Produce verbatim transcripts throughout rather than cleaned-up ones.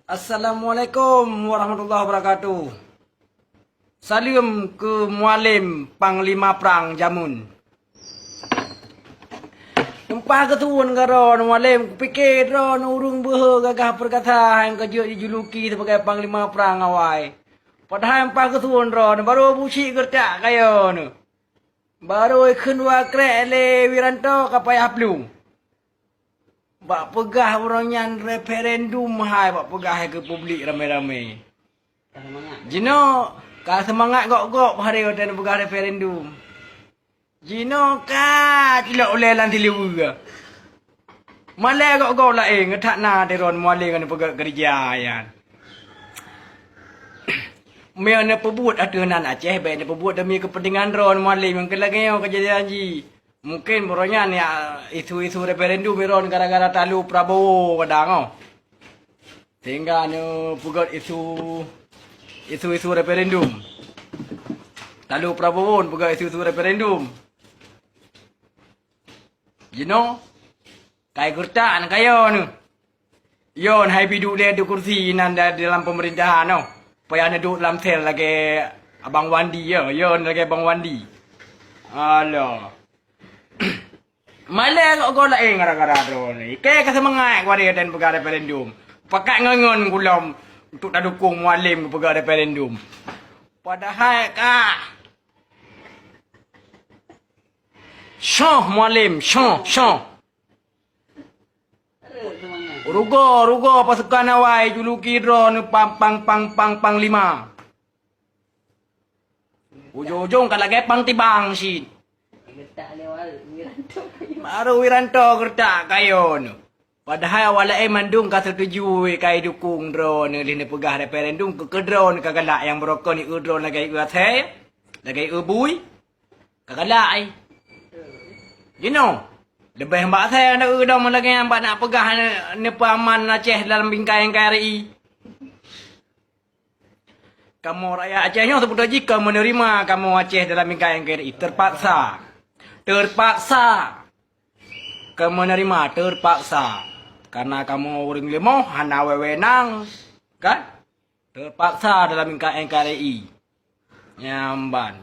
Assalamualaikum warahmatullahi wabarakatuh. Saleuem keu Mualem Panglima Prang jameun. Teumpat keutuon keu droeneuh Mualem, kupike droeneuh ureuëng beuhe gagah peurkasa nyang ka jeuet jijuluki sibagai Panglima Prang awai. Padahai teumpat keutuon droeneuh barô buci geureutak kayée neuh. Barô ikheun dua krek lé Wiranto ka payah plueng. Bak peugah uroe nyan referendum hai bak peugah hai keu publik ramé-ramé. Jinoe ka seumangat gok-gok hari watée neupeugah referendum. Jinoe ka cilok ulée lam sileue. Malée gok-gok laén geutak na teron Mualem ngon peugét keureuja nyan. Meunyoe neupeubuet ateueh nan Aceh, bék neupeubuet demi keupeuntengan droe Mualem nyang keu lagée nyoe keujadian jih. Mungken buroe nyan ya isu-isu referendum iron gara-gara talu Prabowo kadang oh. Sehingga neupeugét isu isu-isu referendum. Talu Prabowo neupeugét isu-isu referendum. Jinoe kai geureutak na kayée neuh. Yon hai biduek lé di kursi nan dalam pemerintahan oh. Payah neuduek lam sel lagée Abang Wandi ya, yon lagée Abang Wandi. Alah. Malée gok-gok laén gara-gara droe nyoe. Ikée ka seumangat kuari dan peugah referendum. Pakat ngon-ngon gulom untuk tadukong Mualem peugah referendum. Padahai ka Soh Mualem, soh, soh. Rugoe, rugoe pasukan awai juluki droeneuh pang pang pang pang panglima. Ujong-ujong ka lagée pang tibang cit. Barô Wiranto geureutak kayée neuh. Padahai awak laén mandum ka seutuju ka idukong droeneuh lheueh neupeugah referendum keu keu droeneuh ka galak nyang beurokon ieu droeneuh lagée ieu asée, lagée ieu bui. Ka galak ai. Jinoe, leubeh bak asée na eu dong lagée nyang bak nak peugah neupeuaman Aceh dalam bingkai N K R I. Kamoe rakyat Aceh nyoe seubeutôi jih ka meuneurima kamoe Aceh dalam bingkai N K R I terpaksa. Terpaksa. Ka meuneurima terpaksa. Karena kamoe ureuëng leumoh hana wewenang, kan? Terpaksa dalam bingkai N K R I. Nyamban.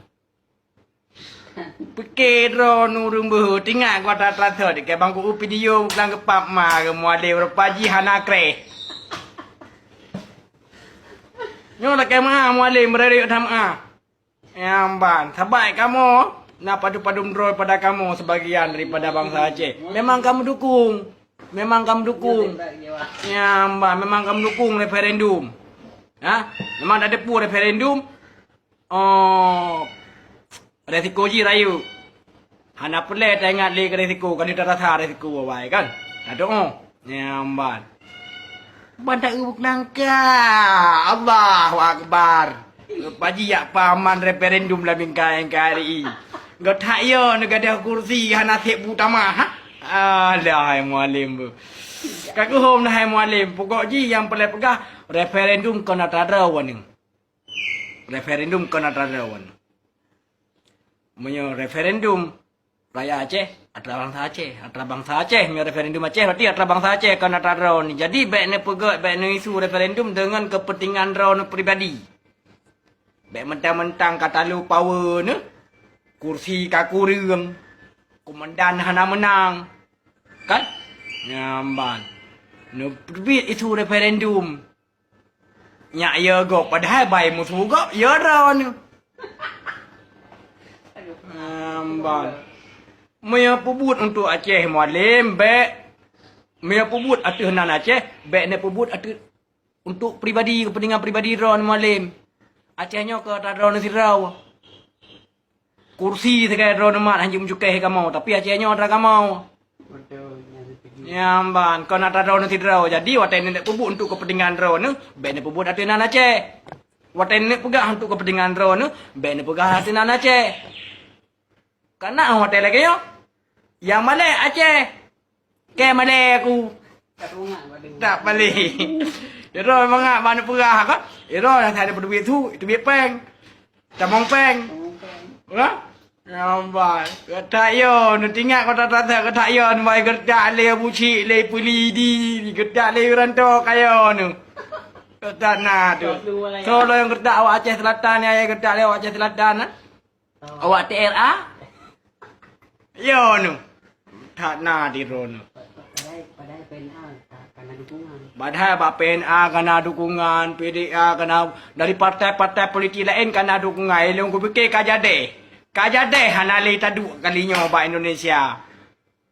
Pike droeneuh ureuëng beuhe, tingat gata transfer di kebang ku video bukan gepap ma ke Mualem rupa jih hana kreh. Nyoe lakée meu'ah Mualem beureuek that meu'ah. Nyamban, sabai kamoe na padum-padum droe pada kamoe sebagian daripada bansa Aceh. Memang kamoe dukung. Memang kamoe dukung. Nyamban, memang kamoe dukung referendum. Ha? Memang dak depu referendum. Oh, resiko jih rayeuk. Hana peureulée taingat lé keu resiko, ka lheueh tarasa resiko awai kan. Tadoe. Nyamban. Ban ta eu buknangka. Allahu Akbar. Paji yak paman referendum lam bingkai N K R I. Geutak yo neugadeh kursi hana sép bu tamah. Ha? Alah hai Mualem bu. Ka geuhom nah hai Mualem. Pokok jih nyang peureulée peugah referendum kon atra droe waneung. Referendum kon atra droe. Meunyoe referendum rakyat Aceh, atra bansa Aceh, atra bansa Aceh. Meunyoe referendum Aceh berarti atra bansa Aceh kon atra droe. Jadi bék neupeugét, bék neuisu referendum deungon keupeuntengan droe pribadi. Bék mentang-mentang ka talu power neuh, kursi ka kureueng, komandan hana meunang. Kan? Nyamban. Neuteubiet isu referendum. Nyak ya gob padahai bai musoh gob ya droeneuh. Nyamban. Meunyoe peubuet untuk Aceh Mualem bék. Meunyoe peubuet ateueh nan Aceh bék neupeubuet ateueh untuk pribadi, keupeuntengan pribadi droeneuh Mualem. Aceh nyoe keu atra droeneuh sidroe. Kursi sagai droeneuh mat hanjeuet meucukéh kamoe, tapi Aceh nyoe atra kamoe. Nyamban, kon atra droeneuh sidroe. Jadi watée neuk peubuet untuk keupeuntengan droeneuh, bék neupeubuet ateueh nan Aceh. Watée neuk peugah untuk keupeuntengan droeneuh, bék neupeugah ateueh nan Aceh. Kana watée lagée nyoe, nyang malée Aceh. Kée malée aku. Tak paléh. Iro mangat bak neupeugah kan. Iro nyang sada peuduek su, teubiet péng. Tamong péng. Ha? Nyamban. Geutak yo, neutingat kota tata geutak yo, neubai geutak lé bucik lé peulidi, geutak lé uranto kayo nu. Kok that na tu. Soe lôn nyang geutak awak Aceh Selatan, ya, ya geutak lé awak Aceh Selatan, nah? Awak T R A? Yo nu. That na di droeneuh. Padahai, padahai P N A ka, ka na dukungan. Padahai bak P N A ka na dukungan, P D A ka na, dari partai-partai politik laén ka na dukungan. Eh, lôn kupike ka jadeh. Ka jadeh hana lé taduek kali nyoe bak Indonesia.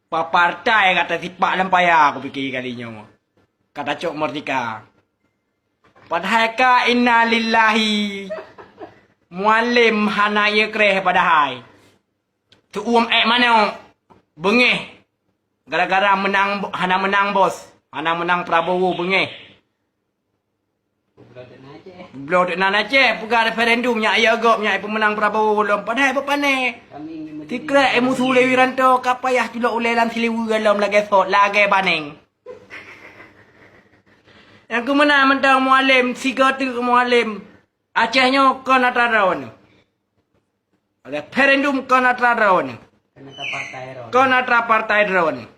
Pa-, partai ka tasipak lam paya kupike kali nyoe. Ka tacok merdeka. Padahai ka innalillahi. Mualem hana ie kreh padahai. Teuuem ék manok. Beungéh. Gara-gara menang, hana menang bos. Hana menang Prabowo beungéh. Bloe teuk nan Aceh, peugah referendum nyak ie gob nyak peumeunang Prabowo lom. Padahai beupané. Sikrek eh musu lé Wiranto ka payah culok ulée lam siliweue lom lagée sot, lagée baneng. Nyang keumeunang mantong Mualem, sigoe teuk Mualem. Aceh nyoe kon atra droeneuh. Referendum kon atra droeneuh. Kon atra partai droeneuh.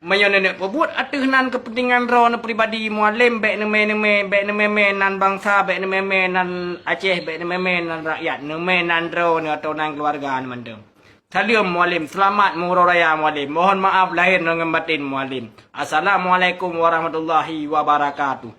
Meunyoe neuneuk peubuet ateueh nan keupeuntengan droeneuh pribadi Mualem, bék neumé-neumé, bék neumé-mé nan bansa, bék neumé-mé nan Aceh, bék neumé-mé nan rakyat, neumé nan droeneuh atau nan keuluwarga neuh mandum. Saleuem Mualem, seulamat meuuroe raya Mualem. Mohon maaf lahé ngon baten Mualem. Assalamualaikum warahmatullahi wabarakatuh.